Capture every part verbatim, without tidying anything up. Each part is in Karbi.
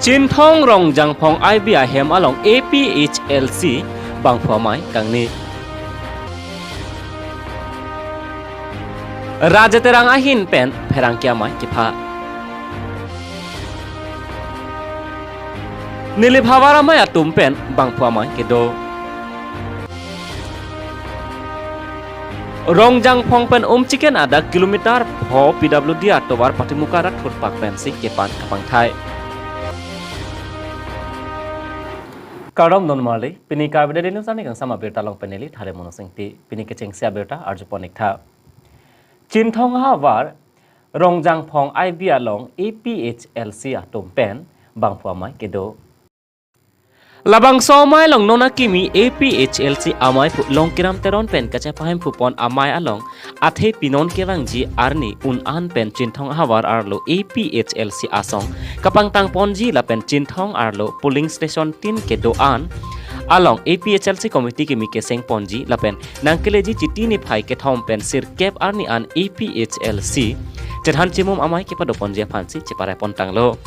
Chinthong Rongjangphong I B ahem along A P H L C bangphu amei kangni. Raja Terang ahin pen pherangke amei kepha. Nilip havar amei atum pen bangphu amei kedo. Rongjangphong pen Umchiken adak kilometer pho P W D atovar patimuka rat thurpak pensi kepan kapangthai. Kardom non marli, pini Karbi Daily News arni kangsam abirta along pen neli Thare Mono Singti, pini kechengsi abirta arjupon ik tha. Chinthong havar Rongjangphong I B along A P H L C atum pen bangphu amei kedo. Labangso amei along non akimi A P H L C ameiphu Longkiram Teron pen kachepahemphu pon amei along athe pinon kevangji arni un-an pen Chinthong havar arlo A P H L C asong kapangtangponji lapen Chinthong arlo polling station tin kedo-an along A P H L C committee kimi kesengponji lapen nangkeleji Chiti niphai kethom pen sirkep arni an A P H L C chethan chimum amei kepadoponji aphansi cheparepon tanglo.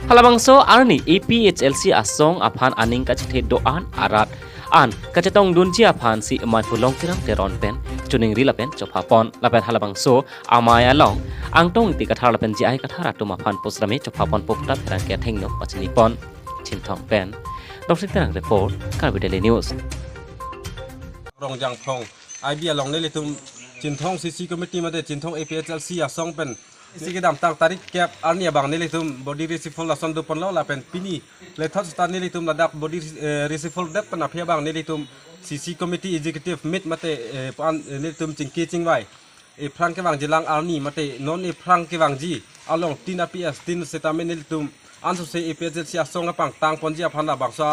Halabangso arni A P H L C asong aphan aning kachethe do-an arat an kachetongdunji aphansi ameiphu Longkiram Teron pen choningri lapen chophapon lapen halabangso amei along Angtong Ingti Kathar lapen J I Kathar atum aphan pusrame chophapon pupta pherangke athengno pachinipon. Chinthong pen Dorsing Terang report, Karbi Daily News. Rongjangphong I B along nelitum Chinthong C C committee mate Chinthong A P H L C asong pen isi kedamtang tarik kep arni abang nelitum body reshuffle lason doponlo lapen pini lethot seta nelitum ladak body, eh, reshuffle det pen aphi abang nelitum C C committee executive meet mate, eh, pan, eh, nelitum chingki chingvai ephrang kevangjilang arni mate non ephrang kevangji along tin a P S tin setame nelitum ansose A P H L C asong kapangtangponji aphan labangso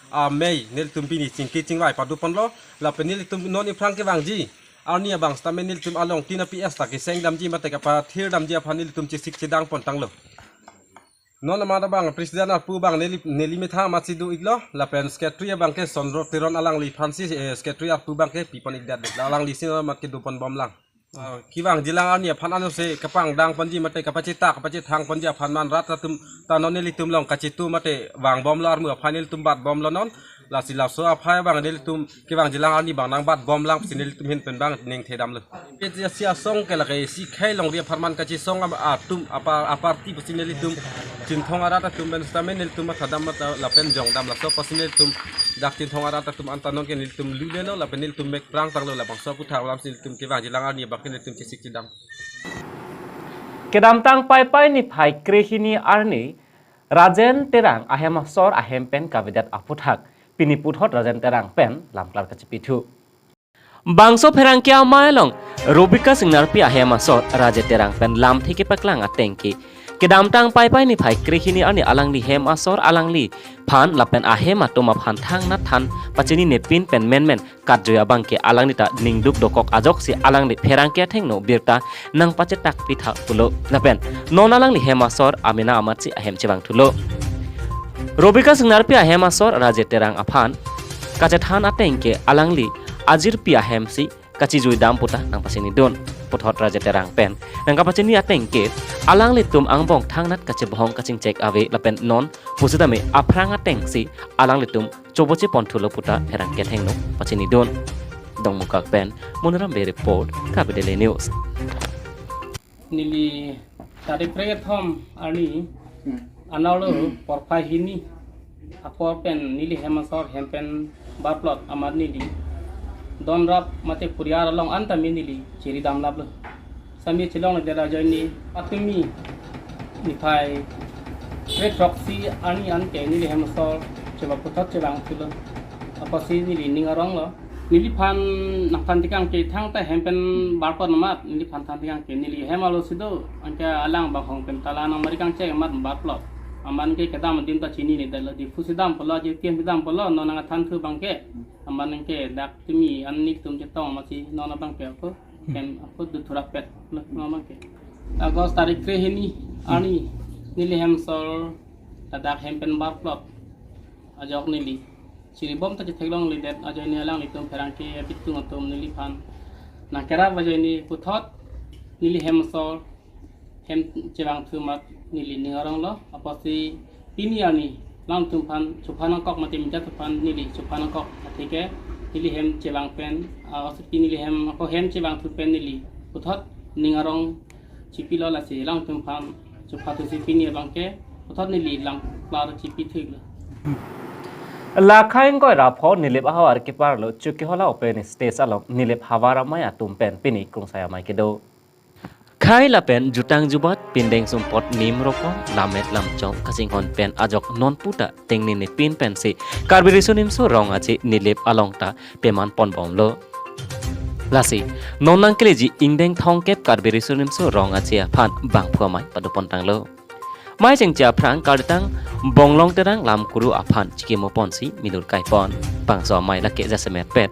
amei nelitum pini chingki chingvai padoponlo lapen nelitum non ephrang kevangji arni abang setame nelitum along tin a P S ta kesengdamji mate kapathirdamji aphan nelitum chesik chedangpon tanglo. Non amat abang president arpu abang neli, neli methang amatsi do iklo lapen secretary abang ke Sondro Teron alangliphansi, eh, secretary arpu abang ke pipon ikdet. La alanglisi non amat kedopon bomlang. Ah, kevangjilang arni aphan ansose kapangdangponji mate kapachetak kapachethangponji aphan man rat atum ta non nelitum along kachetu mate vangbomlo armu aphan nelitum batbomlo non. Lasi laso aphai abang nelitum kevangjilang arni abang nangbatbomlang pusi nelitum ahin pen abang ningthedamlo. P H L C asong ke lake isi khei longri apharman kachesong am-, atum apa, aparty pusi nelitum Chinthong arat atum pen setame nelitum mathadam mata lapen jongdam laso pusi nelitum dak Chinthong arat atum anta nonke nelitum lulelo lapen nelitum mekprang tanglo labangso aphuthak alamsi nelitum kevangjilang arni abang ke nelitum chesik chedam. Kedamtang Paipai niphai krehini arni Rajen Terang ahem asor ahem pen kavedet aphuthak pini puthot Rajen Terang pen lamklar kachepithu. Bangso pherangke amei along Robika Singnarpi ahem asor Raje Terang pen lamthe kepaklang ateng ke kedamtang Paipai niphai krehini arni alangli hem asor alangliphan lapen ahem atum aphan thangnat than pachinine pin pen menmen katjui abang ke alangli ta ningduk dokok ajoksi alangli pherangke athengno birta nangpachetak pitha pulo lapen non alangli hem asor amena amatsi ahem chevangthulo. Robika Singnarpi ahem asor Raje Terang aphan kachethan ateng ke alangli ajirpi ahemsi kachijuidam puta nangpachinidun. Puthot Raje Terang pen nangkapachini ateng ke alanglitum angbong thangnat kachebohong kachingchek ave lapen non pusitame aphrang atengsi alanglitum choboche ponthulo puta pherangke athengno pachinidun. Dongmukak pen Monoram Bey report, Karbi Daily News. Neli tarik krekethom arni anarlo porphai hini apor pen neli hem asor hem pen barplot amat neli donrap mate puriar along anta me neli chiridam laplo. Sami chilongledet ajoine atumi niphai kre throksi arni anke neli hem asor cheva puthot chevangthulo. Apotsi neli ning aronglo. Neliphan nangthan tekang ke thangta hem pen barplot amat neliphan than tekang ke neli hem alo si do anke alang banghong pen tala nangmari kangchek amat barplot. Amat ke kedam adim ta chinine detlo, Diphu si dam pulo, Jirpi si dam pulo, non nangthan thu abang ke. Amat ke dak tumi an netum chetong amatsi non abang ke ako ken ako duthurak pet lo non abang ke. August tarik krehini arni neli hem asor ladak hem pen barplot ajok neli chiribom ta chetheklongledet ajoine alanglitum pherangke abitung atum neliphan nangkerap ajoine puthot neli hem asor hem chevangthu amat neli ning aronglo, apotsi pini arni alangtum aphan chopha nangkok mate minta aphan neli chopha nangkok, atheke neli hem chevang pen, ah, apotsi pini neli hem ako hem chevangthu pen neli puthot ning arong chipilo, lasi alangtum aphan chophathusi pini abangke puthot neli langklar chipithuklo. Lakhai ingkoi ra pho Nilip ahavar keparlo Chokihola open stage along Nilip havar amei atum pen pini krungsai amei kedo. Khei lapen jutang jubat pindeng sumpot nim rokong lammet lamchong kachinghon pen ajok non puta tengnini pin pensi Karbi Riso Nimso Rong Aje Nilip along ta peman ponbomlo. Lasi non nangkeleji ingdeng thomkep Karbi Riso Nimso Rong Aje aphan bangphu amei padopon tanglo. Mei chengche aphrang karditang Bonglong Terang lamkuru aphan chikimo ponsi milur kaipon. Bangso amei lake jasemet pet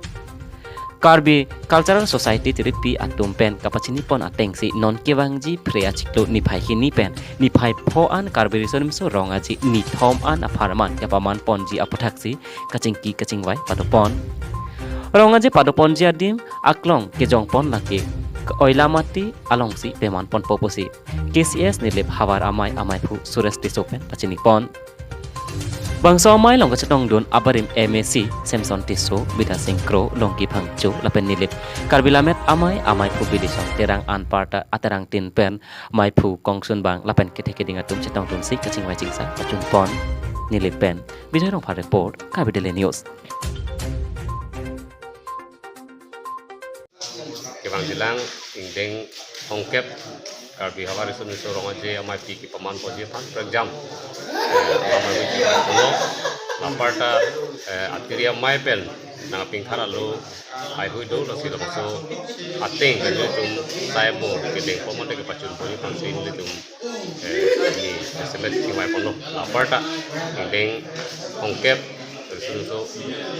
Karbi Cultural Society tiripi atum pen kapachini pon atengsi non kevangji Phre achiklo niphai hini pen niphai pho an Karbi Riso Nimso Rong Aje nithom an apharman kapaman ponji aputhaksi kachingki kachingvai padopon. Rong Aje padoponji adim aklong kejongpon lake Oilamati alongsi peman ponpo pusi K C S Nilip havar amei ameiphu Suresh Tisso pen pachini pon. Bangso amei along kachetongdun abarim M A C Samson Tisso, Bidya Sing Kro, Longki Phangcho lapen Nilip Karbi Lammet amei ameiphu Bilisong Terang anparta aterangtin pen meiphu kongsun bang lapen kethe keding atum chetongdunsi kachingvai chingsa pachun pon. Nilip pen Bijoy Rongphar report, Karbi Daily News. Kevangjilang ingdeng thomkep Karbi Havar Riso Nimso Rong Aje ameipi kepaman ponji aphan prekjam, eh, amei pulo. Laparta, eh, atiri amei pen nangpingkhar alo haihui do, lasi labangso ateng kan nelitum sai bor kedeng pon mate kepachun ponji aphansi nelitum, eh, ni S M S chingvai ponlo. Laparta ingdeng thomkep Riso Nimso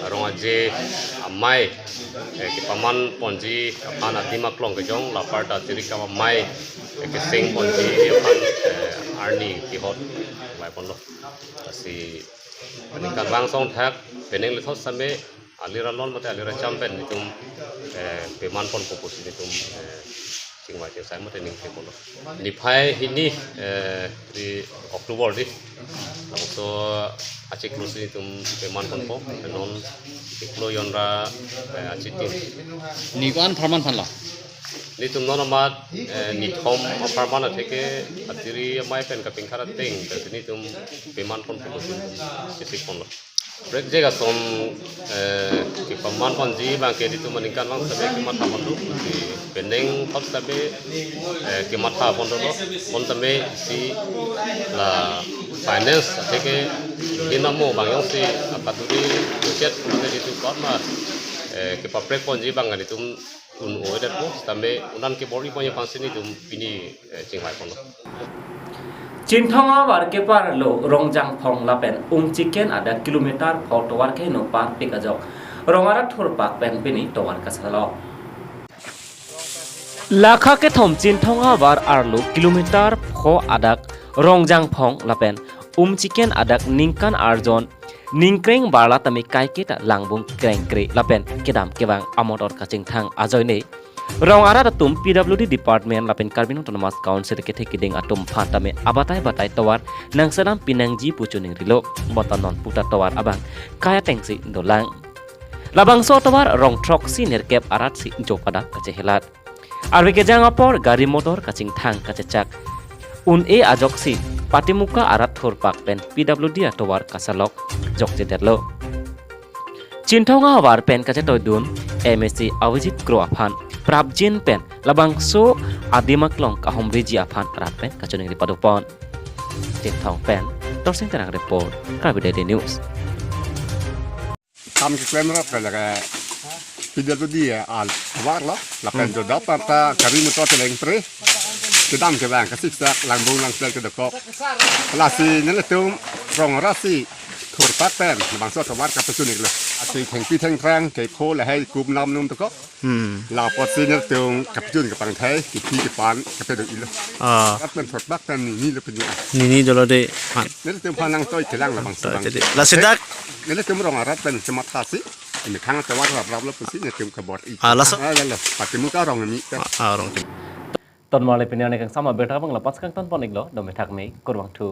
Rong Aje amei, eh, kepaman ponji aphan adim aklong kejong, laparta chirikam amei, eh, keseng ponji aphan, eh, arni kihot chingvai ponlo. Lasi aningkanvang songthak penang lethot same alir alon mate alir acham pen nelitum, eh, peman ponpo pusi nelitum, eh, chingvai chingsai mate ningje ponlo. Niphai hini, eh, ri October di. Labangso achiklo si nelitum peman ponpo, non chiklo jon ra, eh, achitin. Ni ko-an apharman aphanlo? Nelitum non amat, eh, nithom apharman atheke atiri amei pen kapingkhar ateng pensi nelitum peman ponpo pusi chesik ponlo. Prekjak ason, eh, kepaman ponji abangke nelitum aningkanvang same kematha pon do, si penang thot same, eh, kematha pon dolo, pon tame si la finance atheke hinamo abang jongsi akaturi budget pon nelitum kotma, eh, kepaprek ponji abang nelitum un-o-edetpo, sitame un-an kebor-i ponji aphansi nelitum pini, eh, chingvai ponlo. Chinthong ahavar keparlo Rongjangphong lapen Umchiken adak kilometer pho tovar keheno parpik ajok rong arat thurpak pen pini tovar kasalok. Lakha kethom Chinthong ahavar arlo kilometer pho adak Rongjangphong lapen Umchiken adak ningkan arjon ningkreng barla tame kaiketa langbung krengkre lapen kedam kevang amotor kachingthang ajoine rong arat atum P W D department lapen Karbi Anglong Autonomous Council kethe keding atum aphan tame abatai batai tovar nangselam pinangji pu choningrilo. Bonta non puta tovar abang kai atengsi dolang. Labangso tovar rong throksi nerkep arat si jopada kachehelat. Arve kejang apor gari motor kachingthang kachechak un-e ajoksi Patimuka arat thurpak pen P W D atovar kasalok jokjedetlo. Chinthong ahavar pen kachetoidun M A C Avijit Kro aphan prapjin pen labangso adim aklong kahumriji aphan rat pen kachiningri padopon. Chinthong pen Torsing Terang report, Karbi Daily News. Kam keklem rap ke lake P W D ya al warlo lapen joda parta gari motor kelengpre kedam kevang kasiksak langbung langsel kedokok. Lasi nelitum rong arat si thurpak pen labangso tovar kapachuninglo. Lasi thengpi thengphrang kepho lahai kum nam num dokok. Hmm. Lapotsi nelitum kapachun kepangthai, kipi kepan, kapedo-ilo. Ah. Rat pen thurpak pen nini lo penyo. Nini dolo de. Ha. Nelitum aphan nangtoi kelang labangso. Toi abang. Jadi, lasi dak. Nelitum rong arat pen semat kasi. Ini khang tovar raprap lo pusi nelitum kebor-i. Ah, laso. Ah, lalo. Patimuka rong mi. Ah, ah, rong. Tonmarli pini arni kangsam abirta abang lapu-an si kangton pon-iklo, dome thakme, kurvangthu.